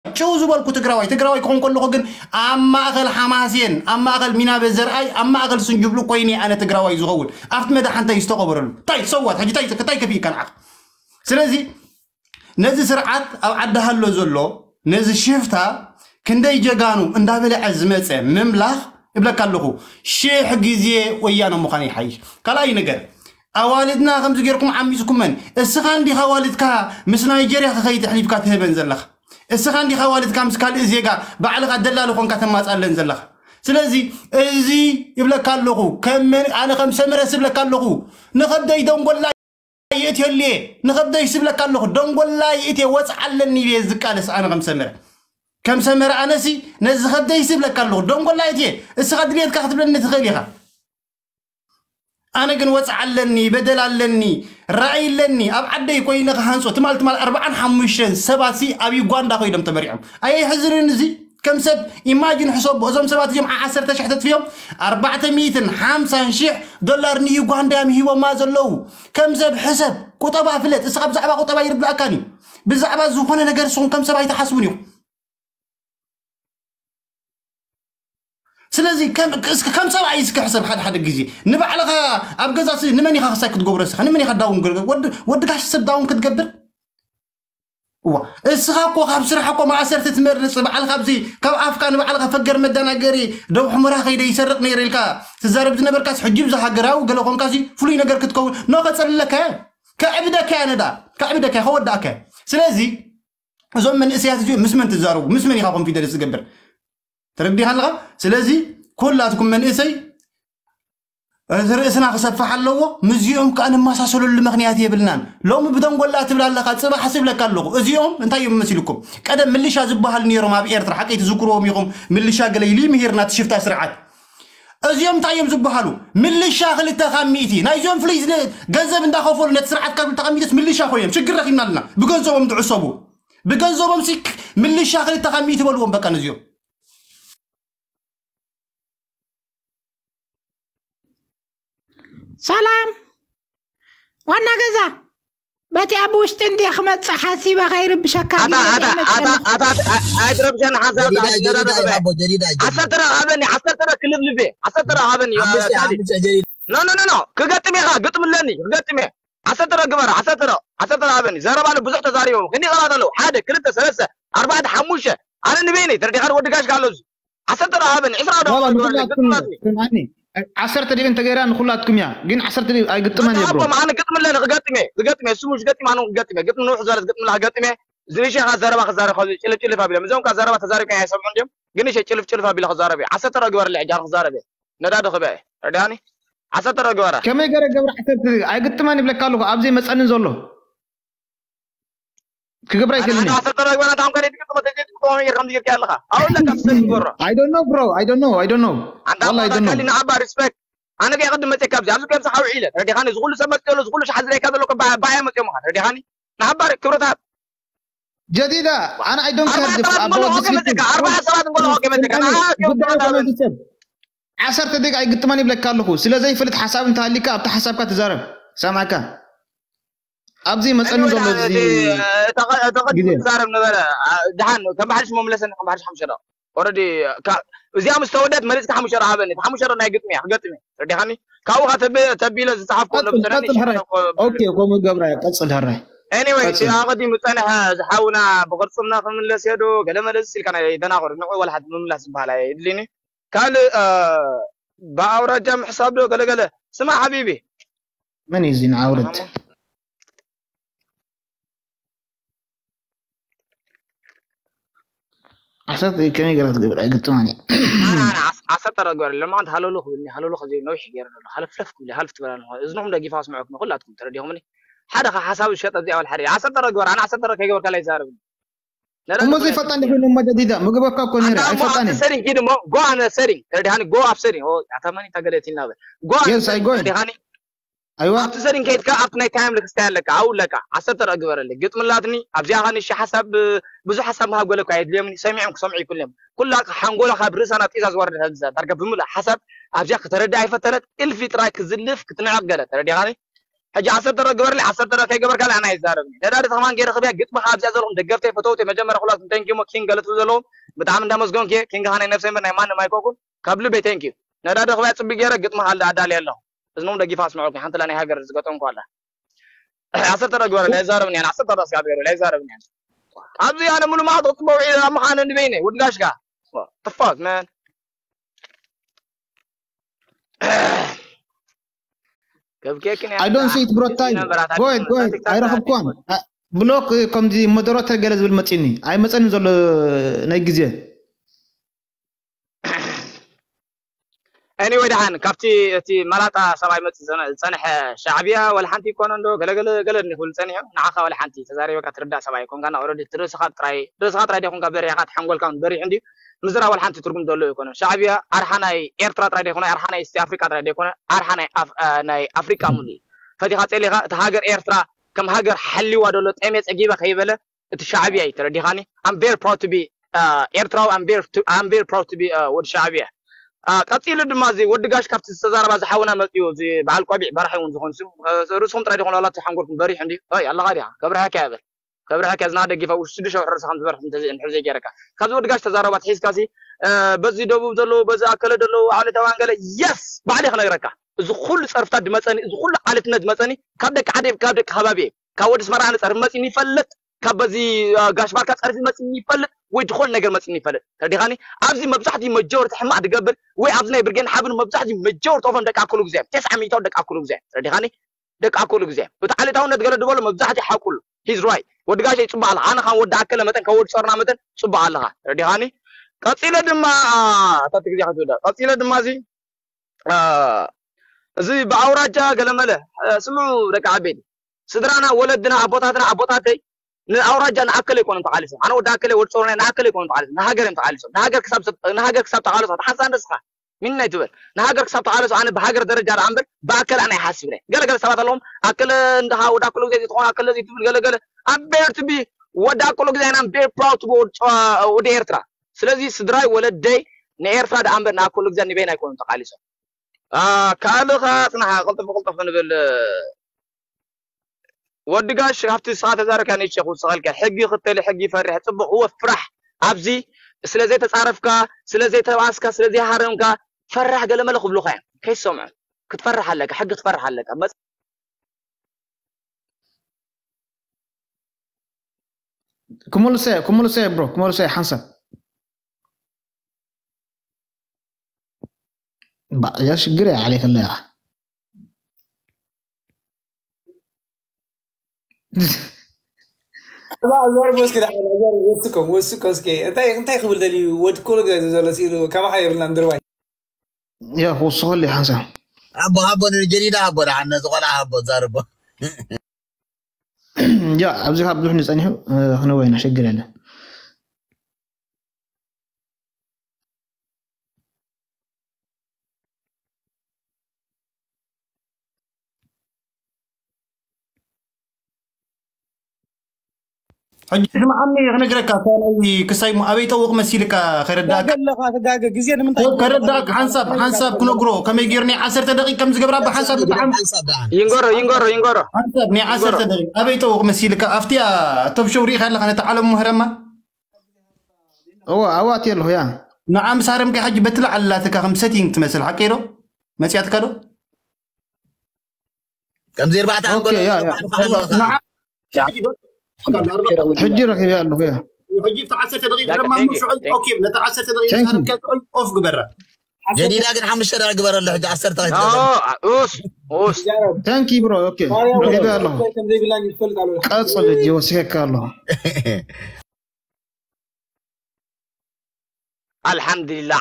ጭው ዝበልኩ ትግራዋይ ትግራዋይ ክኾን ከለኹ ግን ኣብ ማእኸል ሓማሴን ኣብ ማእኸል ሚናበ ዘርኣይ ኣብ ማእኸል ስንጅብሉ ኮይነ ኣነ ትግራዋይ ዝኸውን ኣብቲ መድሓንተይ ዝተቐበረሉ እንታይ ሰዋት ሕጂ እንታይ እንታይ ከፊእካ ንዓኻ ስለዚ ነዚ ስርዓት ኣብ ዓዲ ሃሎ ዘሎ ነዚ ሽፍታ ክንደይ ጀጋኑ እንዳበልዐ ዝመፀ ምምላኽ እብለካ ኣለኹ ሽሕ ግዜ ወያነ ምዃን ይሓይሽ ካልኣይ ነገር ኣዋልድና ከምዚ ጌርኩም ዓሚፅኩመን እስኻ እንዲኻ ኣዋልድካ ምስ ናይጀርያ ክኸይድ ኣሕሊፍካ ትህበን ዘለኻ እስኻ እንዲኻ ኣዋልድካ ምስ ካልእ ዜጋ ባዕልኻ ደላሊ ኾንካ ተማፃለን ዘለኻ ስለዚ እዚ ይብለካ ኣለኹ ከም ኣነ ከም ሰምረስ ይብለካ ኣለኹ ንኸብደይ ደንጎላ ይእትየሉ እየ ንኸብደይ ስብለካ ኣለኹ ደንጎላ ይእትየ ወፅዓለኒ ኢለ ዝቃለስ ኣነ ከም ሰመረ ከም ሰመረ ኣነሲ ነዚ ኸብደይ ስብለካ ኣለኹ ደንጎላ ይእትየ እስኻ ድልየትካ ክትብለኒ ትኽእል ኢኻ ኣነ ግን ወፅዓ ኣለኒ በደል ኣለኒ ራእይ ኣለኒ ኣብ ዓደይ ኮይነ ክሃንፆ ትማል ትማል ኣርባዓን ሓሙሽተን ሰባት ሲ ኣብ ዩጓንዳ ኮይዶም ተመሪዖም ኣየሕዝንን እዚ ከም ሰብ ኢማጂን ሕሰቦ እዞም ሰባት እዚኦም ዓ ዓሰርተ ሽሕ ተጥፊኦም ኣርባዕተ ሚእትን ሓምሳን ሽሕ ዶላር ንዩጋንዳ እዮም ሂቦማ ዘለዉ ከም ሰብ ሕሰብ ቁጠባ ፍለጥ እስኻ ብዛዕባ ቁጠባ ይርዳእካን እዩ ብዛዕባ ዝኾነ ነገር ንስኹም ከም ሰብ ኣይትሓስቡን ኢኹም ስለዚ ከም ሰብኣይ እስኪ ሕሰብ ሓደ ሓደ ግዜ ንባዕልኻ ኣብ ገዛ ንመን ኢኻ ክሳይ ክትገብሮ እስኻ ንመን ኢኻ ዳውን ወዲ ጋሽ ሰብ ዳውን ክትገብር እዋ እስኻ እኮ ካብ ስራሕ እኮ ማእሰርቲ ትመርፅ ባዕልካ ኣብዚ ካብ ኣፍካ ንባዕልካ ፈገር መደናገሪ ደው ሕሙራ ከይደ ይሰርቕ ነይረ ኢልካ ትዛረብ ዝነበርካስ ሕጂ ብዚ ሃገራዊ ገለ ኮንካሲ ፍሉይ ነገር ክትከውን ኖ ከፀልለካ ከዕብደካ ነዳ ከዕብደካ ከወዳእካ ስለዚ እዞም መንእሰያት እዚኦም ምስ መን ትዛረቡ ምስ መን ኢኻ ኮንፊደንስ ዝገብር ተረዲኻ ኣለኻ ስለዚ ኩላትኩም መንእሰይ እቲ ርእስና ክሰፍሕ ኣለዎ ምስዚኦም ከዓ ንመሳሰለሉ ምኽንያት የብልናን ሎሚ ብደንጎላ ትብል ኣለኻ ፅባሕ ስብለካ ኣለኹ እዚኦም እንታይ እዮም መሲልኩም ቀደም ምልሻ ዝበሃሉ ነይሮም ኣብ ኤርትራ ሓቀይ ትዝክርዎም ኢኹም ምልሻ ገለ ኢሉ ይምሂርና ትሽፍታ ስርዓት እዚኦም እንታይ እዮም ዝበሃሉ ምልሻ ክልተ ካብ ሚእቲ ናይዚኦም ፍሉይ ገንዘብ እንዳኸፈሉ ነቲ ስርዓት ካብ ክልተ ካብ ሚእቲ ምልሻ ኮይኖም ሽግር ረኪብና ኣለና ብገንዘቦም ዝዕሰቡ ብገንዘቦም ሲ ምልሻ ክልተ ካብ ሚእቲ በልዎም በቃ ነዚኦም ሰላም ዋና ገዛ በቲ ኣብ ውሽጢ እንዲ ክመፅእ ሓሲበ ከይርብሸካ ኣይትረብሸኒ ሓሳብ ዓሰርተ ሃበኒ ዓሰርተ ክልፍልፌ ዓሰርተ ሃበኒ ኖ ኖ ኖ ክገጥም ኢኻ ግጥም ኣለኒ ክገጥም እየ ዓሰርተ ግበራ ዓሰርተ ዓሰርተ ሃበኒ ዘረባኒ ብዙሕ ተዛሪቦም ክንዲ ቃላት ኣለዉ ሓደ ክልተ ሰለስተ ኣርባዕተ ሓሙሽተ ኣነ ንበይነይ ተረዲኻ ወዲ ጋሽ ካሎ ዓሰርተ ሃበኒ ዕስራ ዓሰርተ ድብል እንተገይራ ንኩላትኩም እያ ግን ዓሰርተ ድብል ኣይግጥመን እየ ብሮ ኣነ ግጥም ኣለኒ ክገጥም እየ ክገጥም እየ ስሙ ዝገጥም ኣነ ክገጥም እየ ግጥም ንውሕ ዝበለት ግጥም ላ ክገጥም እየ ዝንሸኻ ዘረባ ክዛረብ ካብ ጭልፍ ጭልፍ ኣቢሎም እዞም ካ ዘረባ ተዛሪብካ ኣይሰምዑ እንዲዮም ግን ንሸ ጭልፍ ጭልፍ ኣቢለ ክዛረብ እየ ዓሰርተ ግበረለይ ሕጂ ኣነ ክዛረብ እየ ነዳዲ ክበ ረዳኒ ዓሰርተ ግበረ ከመይ ገረ ገብረ ዓሰርተ ድብል ኣይግጥመን ይብለካ ኣለኹ ኣብዘይ መፀኒ ዘሎ ክገብራ ይክእልኒ I don't know bro I don't know I don't know Wallah I don't know ንዓባ respect ኣነ ከ ቅድም መፅእ ካብዚ ኣብዚ ከምዚ ሓው ዒለ ረዲኻኒ ዝኩሉ ሰብ መፅእ ዘሎ ዝኩሉ ሻሕ ዝረካ ዘሎ ባያ መፅኦም ኻ ረዲኻኒ ንዓባ ክብረት ሃብ ጀዲዳ ኣነ I don't care ኣርባዓ ሰባት እንኮሎ መፅካ ዓሰርተ ደቂ ኣይግጥመን ይብለካ ኣለኹ ስለ ዘይፈልጥ ሓሳብ እንተሃሊካ ኣብቲ ሓሳብካ ትዛረብ ሰምዓካ ኣብዚ መፀኒ ዘሎ ተቐዲሙ ዝዛረብ ነበረ ድሓን ከም ባሕሪ ሽሞ ምለሰኒ ከም ባሕሪ ሓሙሽተ ደቕ ኦረዲ እዚኣ ምስ ተወደት መሊፅካ ሓሙሽተ ደቕ ሃበኒ ሓሙሽተ ደቕ ናይ ግጥሚ እያ ክገጥም እየ ረዲኻኒ ካብኡ ካ ተቢለ ዝፀሓፍኩ ኣሎ ብሰነኒ ከምኡ ገብራ ቀፅል ሃራይ ኤኒወይ እቲ ኣቐዲሙ ዝፀንሐ ዝሓውና ብቅርፅምና ክምለስ የዶ ገለ መለ ዝስልካ ናይ ደናቑር ንዑ ወላ ሓንቲ ምምላስ ዝበሃል ኣየድልኒ ካልእ ብኣውራጃ ምሕሳብ ዶ ገለገለ ስማ ሓቢቢ መን እዩ እዚ ንዓውርድ ዓሰርተ ከመይ ገራ ትገብር ኣይግጥማን እየ ዓሰርተ ረግበር ለማ ሃለሎ ክብልኒ ሃለሎ ከዘይ ነዊሕ ገይረ ዘሎ ሃለፍለፍ ክብል ሃልፍ ትበላ ኣለኹ እዝንኹም ደጊፋ ስምዑኩም ኩላትኩም ተረዲኹምኒ ሓደ ካ ሓሳብ ዝሸጠ እዚኣ ወል ሓደ ዓሰርተ ረግበር ኣነ ዓሰርተ ከይገበርካ ላይ ዛረብኒ እሞ ዘይፈልጣ እንዲኹም እሞ ጀዲዳ ምግበካ እኮ ነይረ ኣይፈልጣን ሰሪን ኪድ እሞ ጎ ኣነ ሰሪን ተረዲኻኒ ጎ ኣብ ሰሪን ኣታ መን ተገለቲልና በል ጎ Yes, I go. ተረዲኻኒ ኣይዋ ኣብቲ ሰሪን ከይድካ ኣብቲ ናይ ታይም ልክስታይ ኣለካ ኣብኡ ኣለካ ዓሰርተ ረእ ግበረለይ ግጥምላትኒ ኣብዚኣ ኸ ንሺ ሓሳብ ብዙሕ ሓሳብ ምሃብ ገለኳ የድልዮምኒ ሰሚዖም ክሰምዑ ይክልዮም ኩላ ሓንጎላ ካብ ርእሳ ናብ ጤዛ ዝወረደ ህዝዛ ዳርጋ ብምሉእ ሓሳብ ኣብዚኣ ክተረድእ ኣይፈተነት እልፊ ጥራይ ክዝልፍ ክትንዕቕ ገለ ተረዲኻኒ ሕጂ ዓሰርተ ዶ ግበርለይ፣ ዓሰርተ ዶ ከይገበርካለይ ኣነ ኣይዛረብን። ነዳዲ ተማን ገይረ ክብያ ግጥምኻ ኣብዚኣ ዘለኹም ደገፍተይ ፈተውተይ መጀመርያ ኩላትኩም thank you ሞ ኪንግ ገለ ትብሉ ዘለዉ ብጣዕሚ እንዳመስገንኩ እየ። ኪንግ ኻናይ ነብሰይ እምበር ናይ ማንም ኣይኮንኩን። ካብ ልበይ thank you። ነዳዲ ክብያ ጽቡቅ ገይረ ግጥምኻ ኣዳልየ ኣለኹ። እዝኖም ደጊፋ ኣስምዑልኩም ሓንቲ ላ ናይ ሃገር ዝገጠምኩ ኣላ። ዓሰርተ ዶ ግበርለይ ኣይዛረብን እየ። ዓሰርተ ዶ ስጋብ ገይረ ኣይዛረብን እየ። ኣብዚ ኣነ ሙሉ ማዕጦ ጽቡቅ ውዒለ ኣብ ምዃነ ንበይነ ወዲ ጋሽካ። The fuck man። ከብኬክን I don't see it ብሮታይ። Go ahead, go ahead. ኣይረኸብኳን። ብሎክ ከምዚ ሞደራተር ገለ ዝብል መፂኒ ኣይመፀኒ ዘሎ ናይ ግዜ። Anyway ደሓን ካብቲ እቲ መላጣ ሰብኣይ መፅ ዝፀንሐ ሻዕብያ ወላ ሓንቲ ይኮነ እንዶ ገለገለ ገለ እንዲ ክብል ፀኒሑ ንዓኻ ወላ ሓንቲ ተዛሪበካ ትርዳእ ሰብኣይ ኮንካ ና already ርእስኻ ጥራይ ርእስኻ ጥራይ ዲኹንካ በሪሕካ ተሓንጎልካ በሪሕ እንዲ ምዝራብ ወላ ሓንቲ ትርጉም ዘሎ ይኮነ። ሻዕብያ ኣርሓ ናይ ኤርትራ ጥራይ ዲኮነ ኣርሓ ናይ ኢስት ኣፍሪቃ ጥራይ ዲኮነ ኣርሓ ናይ ኣፍ- እ፣ ናይ ኣፍሪቃ ሙሉ ፈቲኻ ጸሊኻ እቲ ሃገር ኤርትራ ከም ሃገር ሓሊዋ ዘሎ ጠሜ ጸጊበ ከይበለ እቲ ሻዕብያ እዩ ተረዲኻኒ። I'm very proud to be ኤርትራዊ። I'm very proud to be ወዲ ሻዕብያ። ቀፂሉ ድማ እዚ ወዲ ጋሽ ካብቲ ዝተዛረባ ዝሓውና መፅኡ እዚ በዓል ቆቢዕ በራሕ እውን ዝኾን ስም ርእስኹም ጥራይ ዲኾን ዋላ ሓንጎልኩም በሪሕ እንዲ ኣይ ኣለኻ ዲኻ ከብርሐካ ይብል ከብርሐካ ዝና ደጊፋ ውሽጢ ሽዱሽተ ወርሒ ርእስኻ ዝበርሕ እንድሕር ዘይገይረካ ካብዚ ወዲ ጋሽ ተዛረባ ትሒዝካ ሲ በዚ ደቡብ ዘለዉ በዚ ኣከለ ዘለዉ ዓሌታውያን ገለ የስ ባዕለይ ክነግረካ እዚ ኩሉ ፀርፍታት ድመፀኒ እዚ ኩሉ ዓሌትነት ድመፀኒ ካብ ደቂ ዓደ ካብ ደቂ ከባቢ ካብ ወዲ ስመራ ኣነ ፀርፊ መፂኒ ይፈልጥ ካብ በዚ ጋሽ ባርካ ፀርፊ መፂኒ ይፈልጥ ወይ ዝኾነ ነገር መፂኒ ይፈልጥ ተረዲኻኒ ኣብዚ መብዛሕትኡ መጀወርቲ ሕማቅ ድገብር ወይ ኣብዚ ናይ ብርጌን ሓብን መብዛሕትኡ መጀወርቲ ኦፎም ደቂ ኣክሉ ግዜ ተስዓ ሚእታው ደቂ ኣክሉ ግዜ ተረዲኻኒ ደቂ ኣክሉ ግዜ እቲ ዓሌታውነት ገለ ድበሎ መብዛሕትኡ ሓቁሉ he's right ወዲ ጋሸይ ፅቡቅ ኣለኻ ኣነ ካብ ወዲ ኣከለ መጠን ካብ ወዲ ፆርና መጠን ፅቡቅ ኣለኻ ረዲኻኒ ቀፂለ ድማ ታቲ ግዜ ክትውዳ ቀፂለ ድማ እዚ እዚ ብኣውራጃ ገለመለ ስምዑ ደቂ ዓበይቲ ስድራና ወለድና ኣቦታትና ኣቦታተይ ንኣውራጃ ንኣከለ ይኮኑ ተቃሊሶም ኣነ ወዲ ኣከለ ወዲ ፆርና ንኣከለ ይኮኑ ተቃሊሶም ንሃገር እዮም ተቃሊሶም ንሃገር ክሳብ ንሃገር ክሳብ ተቃልሶ ሓንሳ ንስኻ ሚን ናይ ትብል ንሃገር ክሳብ ተቃለሶ ኣነ ብሃገር ደረጃ ደኣ እምበር ብኣከለ ኣነ ኣይሓስብን እየ ገለ ገለ ሰባት ኣለዎም ኣከለ እንድኻ ወዲ ኣከሎ ግዜ ትኾን ኣከለ እዚ ትብል ገለ ገለ ኣምቤር ትቢ ወዲ ኣከሎ ግዜ ኣይና ኣምቤር ፕራውድ ትቢ ወዲ ኤርትራ ስለዚ ስድራይ ወለደይ ንኤርትራ ደኣ እምበር ንኣከሎ ግዜ ንበይን ኣይኮኑን ተቃሊሶም ካልኻ ጽናሓ ቅልጥፍ ቅልጥፍ ክንብል ወዲ ጋሽ ካብቲ ንስኻ ተዛረብካ ንእቼ ክውስኸልካ ሕጊ ይኽተል ሕጊ ይፈርሕ ጽቡቕ እወ ፍራሕ ኣብዚ ስለ ዘይተጻረፍካ ስለ ዘይተባእስካ ስለ ዘይሃረምካ ፈራሕ ገለመለ ክብሉኻ እዮም ከይሰምዑ ክትፈርሕ ኣለካ ሕጊ ክትፈርሕ ኣለካ ክመልሰ ክመልሰ ብሮ ክመልሰ ሓንሳብ يا شقري عليك الله ዘርቦ እስኪ ወስኮም ወስኮ እስኪ እንታይ እንታይ ክብል ደልዩ ወድ ኮሎ ግዜ ዘሎ ሲሉ ከማኻ የብልና ምድርባይ يا وصل لي حسن ኣቦ ኣቦ ንጀዲዳ ኣቦ ደሓን ነዚ ቆልዓ ኣቦ ዛርቦ يا ኣብዚ ካብ ብዙሕ ንፀኒሑ ክንወይና ሽግር የለን ሕጂ ስምዓኒ ክነግረካ ሳላይ ክሳይ ኣበይ ጠውቕ መሲልካ ከረዳእካ ከለኻ ትጋገ ግዜ ንምንታይ ከረዳእካ ሓንሳብ ሓንሳብ ክነግሮ ከመይ ገይሩ ናይ ዓሰርተ ደቂቅ ከም ዝገብራ ብሓንሳብ ብጣዕሚ ሓንሳብ ደኣ ሓንሳብ ይንገሮ ይንገሮ ይንገሮ ሓንሳብ ናይ ዓሰርተ ደቂቅ ኣበይ ጠውቕ መሲልካ ኣብቲያ ቶብ ሾው ሪኢኻ ኣለኻ ነቲ ዓለም ምህረማ እዋ ኣዋት የለኹ ያ ንዓ ምስ ሃረምካ ሕጂ በቲ ላዕሊ ላትካ ከም ሰቲንግ ትመስል ሓቀይ ዶ መፅያትካ ዶ ከምዚ ኣርባዕተ ኦኬ ያ ያ ንዓ ሕጂ ረኺበ ኣለኹ ያ ሕጂ ተዓሰርተ ደቂቕ ድማ ምሽዑ ኦኬ ነቲ ዓሰርተ ደቂቕ ኦፍ ግበራ ጀዲዳ ግን ሓሙሽተ ደቂቕ ግበረሉ ሕጂ ዓሰርተ ኡስ ኡስ ታንኪ ብሮ ኦኬ ረኺበ ኣለኹ ቀፅል ሕጂ ወሲኸካ ኣለኹ ኣልሓምዱሊላህ